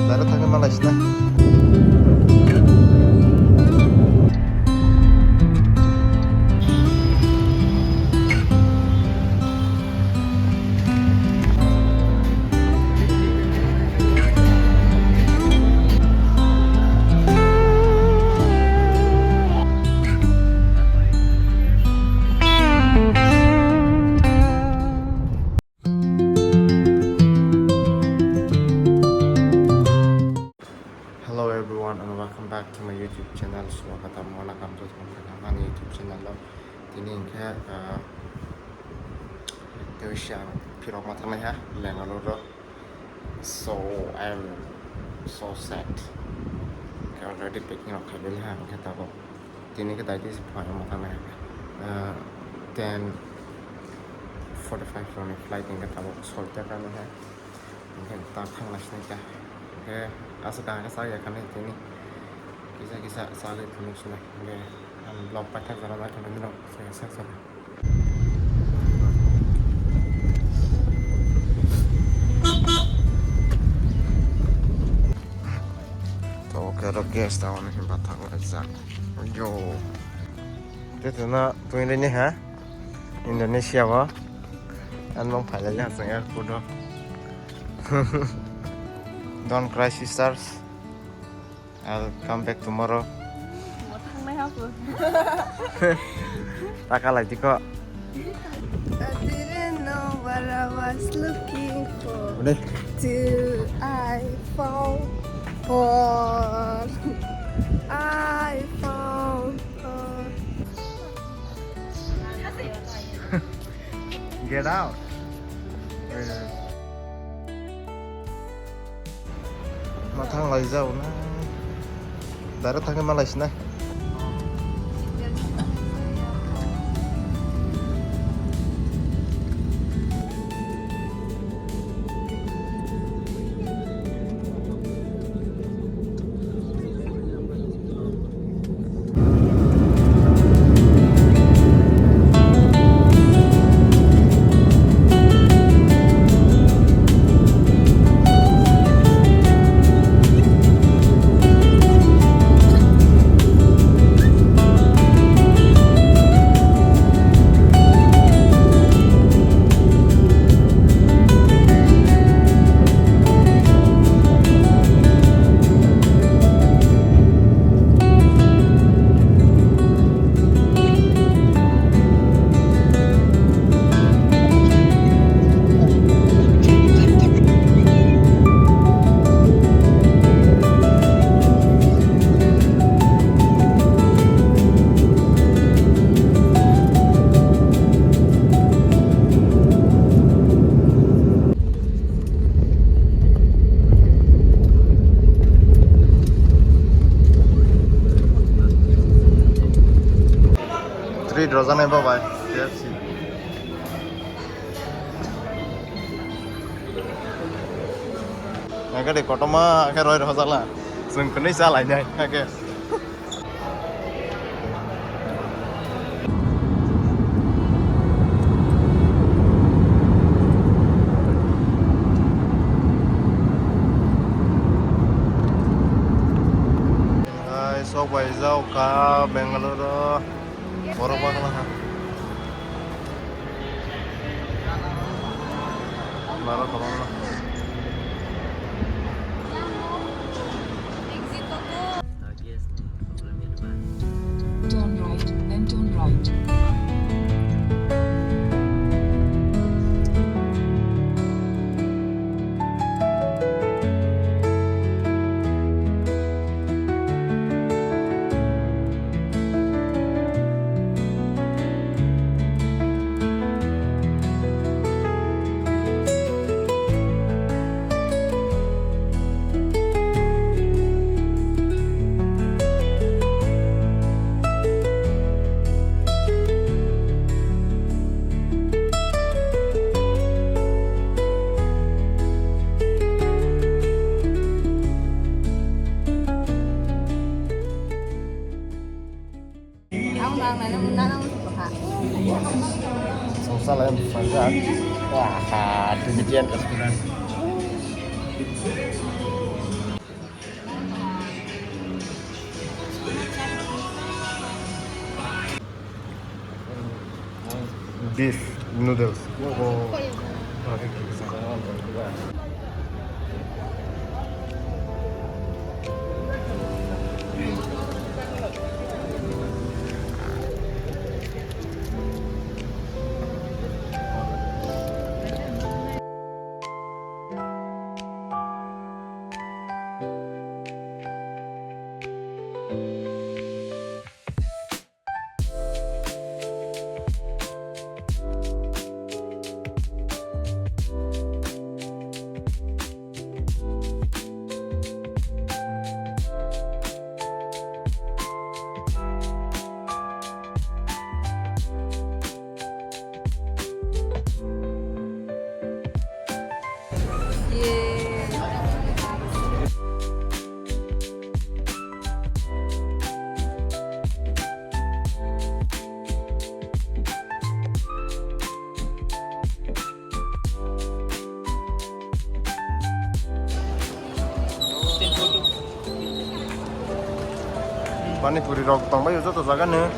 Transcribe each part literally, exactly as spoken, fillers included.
Dara thangwi malai sina. Hello everyone and welcome back to my YouTube channel. Swagatam, welcome to my YouTube channel. Tini hwnkhe, ah, tei ang phirok ma thangnai ha Bangalore o. So I'm so sad. Hwnkhe already packing rok khaibali ha, hwnkhe tabuk tini khe daiti se phai ma thangnai ha. Ah, ten forty-five rokni flight hwnkhe tabuk soita kanwi ha. Hwnkhe ta thangna sinai ta. Hwnkhe aswk kaham khe chaya khanai tini. Kisa kisa chalwi thunuk sinai. Hwnkhe ang vlog paithak jora bai thangwi norok se sak sak. To khe oro gas ta hwnwi hwnba thang laijak. Yo. Tei tuna twi rini ha? Indonesia o. Ang bang phailai ya chwng airport o. Don't cry, sisters. I'll come back tomorrow. Mo thangnai ha bo. Taka lai diko. I didn't know what I was looking for. Udah. Till I found for. I found for. Get out. Ma thang lai jao na. Dara thangwi malai sina. Treat rwjaknai bo bai, K F C. Nai gari kotorma khe roi rwjakla. Chwng kwnwi cha lainai hakhe. Hai, sok bai jao ka Bangalore o. Borok bakla ha. Borok kwbangma. Turn right, then turn right. Songsa lai bwsajak. Wah, ha, Tibetan restaurant. This noodles. Pani puri rok tongbai o joto jaga no.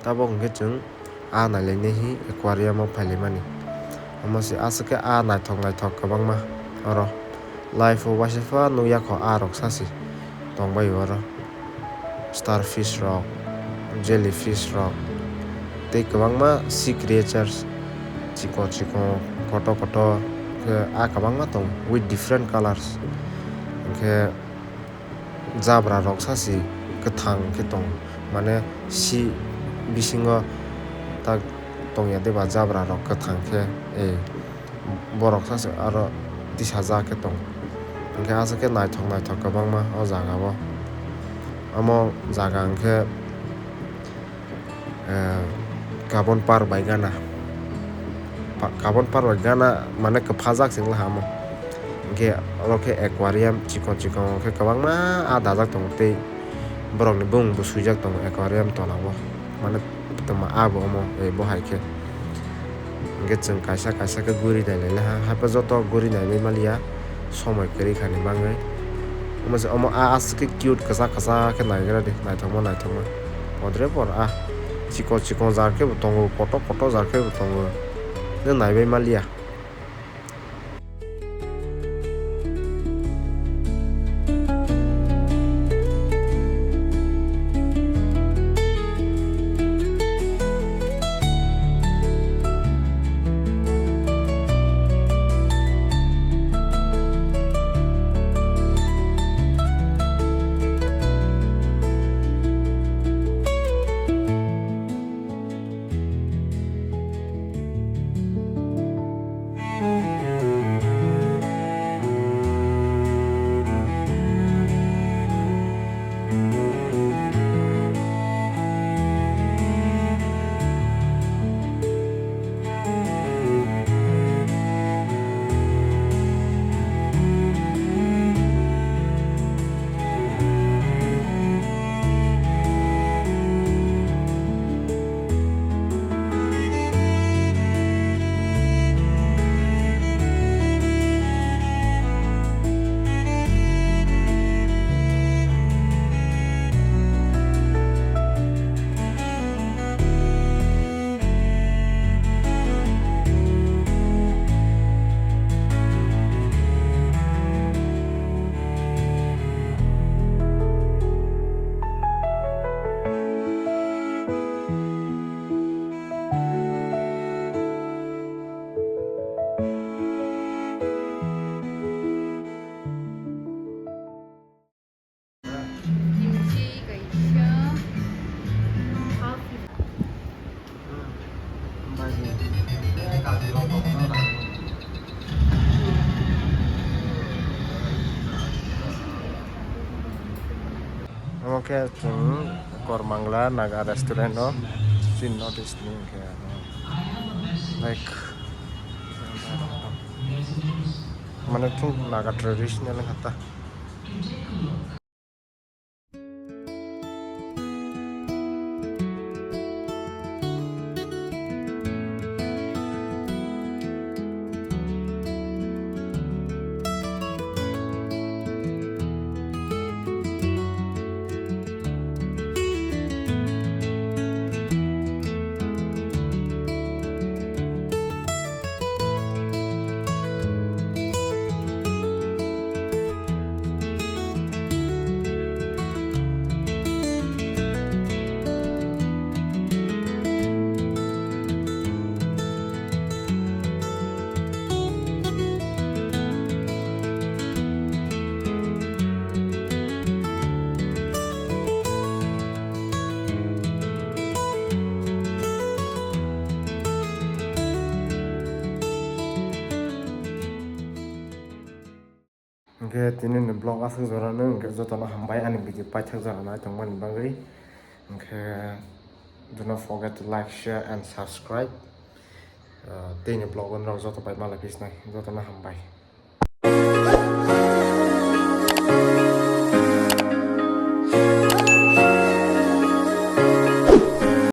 Tabuk hwnkhe chwng a nailainai hi aquarium o phailaimani. Omo se aswk khe a naithok naithok kwbangma oro. Life o waisa phano nukya kho a rok sasi tongbai oro. Star fish rok, jelly fish rok, tei kwbangma sea creatures chikon chikon kotor kotor khe a kwbangma tongo with different colors. Hwnkhe jabra rok sasi kwthang khe tongo, mane si bisingo tak tongya deba jabra rok kwthang khe, eh, borok sasi aro tisajak khe tongo. Hwnkhe aswk khe naithok naithok kwbangma o jaga o. Omo jaga hwnkhe eh, Kabon par bai gana. Pa-, Kabon par bai gana mane kwphajak se wngla ha omo. Hwnkhe oro khe aquarium chikon chikon khe kwbangma a dajak tongo tei borokni bumung bo swijak tongo aquarium tola o. Mane tongma a bo omo, eh, bo hai khe. Hwnkhe chwng kaisa kaisa khe guri nai lai ha, haikhe joto guri nai lai maliya, somoi kwrwi khani bagwi. Omo se omo a aswk khe cute kwchak kwchak khe naigra di, naithokma naithokma. Podre por a chikon chikon jar khe bo tongo, kotor kotor jar khe bo tongo. Nw naibai maliya. Kimchi kaisa. Omo khe chwng Kormangla Naga restaurant o, chini North East ni hwnkhe. Like, mane thung Naga traditional wngkha ta. Hwnkhe tini ni vlog aswk jora no, hwnkhe jotono hambai ani video paithak jora nai tongmani bagwi. Hwnkhe do not forget to like, share and subscribe. Ah, tini vlog o norok joto bai malai phisnai, jotono hambai.